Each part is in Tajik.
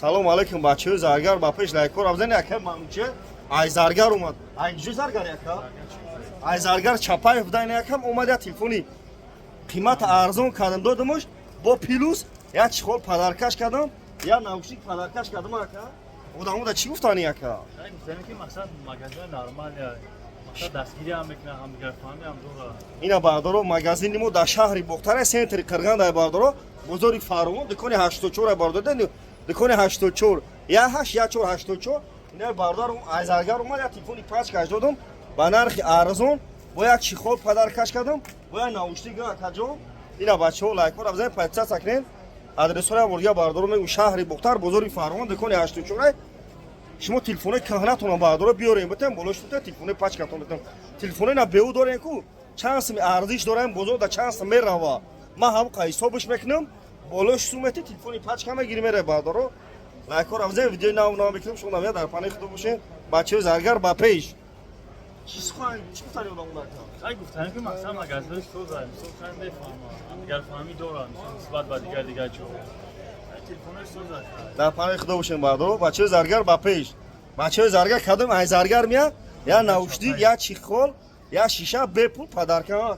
Салом алейкум, бачаҳои Заргар ба пеш, лайкора бизанед. Ака Мануче ай Заргар омад. Ай ҷо Заргар, яка? Ай Заргар Чапаев будан, якам омад, я телефони қимат арзон кардам, додамаш, бо плюс як чехол подаркаш кардам, як наушник подаркаш кардам. Ака, одамо да чӣ гуфтани, ака? Гуфтани ки мақсад магазин нормалия, мақсад дастгирӣ ҳам мекунад, ҳамдигарфаҳмӣ ҳам дорад. Ина, бардоро, магазини мо дар шаҳри Бохтара, центри Қирғандай, бардоро, бозори Фаровон, дукони 84, бардор, дукони 84, 18 14 84. Ина бардар ай Заргар омад, як телефони пачкаш додам ба нархи арзон, бо як чехол подаркаш кардам, бо як наушник. Акаҷон, ина бачаҳо, лайкҳоро бизанед, подписаться кунед. Адресҳоро бурдига, бардоро, мегӯ: шаҳри Бохтар, бозори Фаровон, дукони 84. Шумо телефонои кӯҳнатонам, бардоро, биёрем, битем, болош битем, телефонои пачкатон битем. Телефонои на беу дорем ку, чанд сими арзиш дорем, бозор да чанд сим мерава, ман ҳам ҳисобиш мекунам, болош сумети, телефони пачка мегири, мере. Бардоро, лайкҳоро бизанед, видеои нав нав мекунем. Шумо навия дар панаи худо бошед. Бачаҳои Заргар ба пеш! Чӣ сухан, чӣ гуфтани одамон? Хай, гуфтани ки мақсад магазинҳои соза, мисол, хай мефаҳмад, ҳамдигарфаҳмӣ дорад, мисол, нисбат ба дигар ҷо телефонҳои соза. Дар панаи худо бошем, бардоро. Бачаҳои Заргар ба пеш! Бачаҳои Заргар кадом ай Заргар меяд, я наушник, я чехол, я шиша бепул подарка,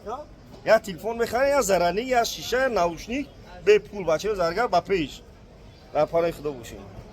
я телефон мехарад, я зарани, я шиша, я наушник бепул. Бачаҳои Заргар ба пеш! Дар панои худо бошем.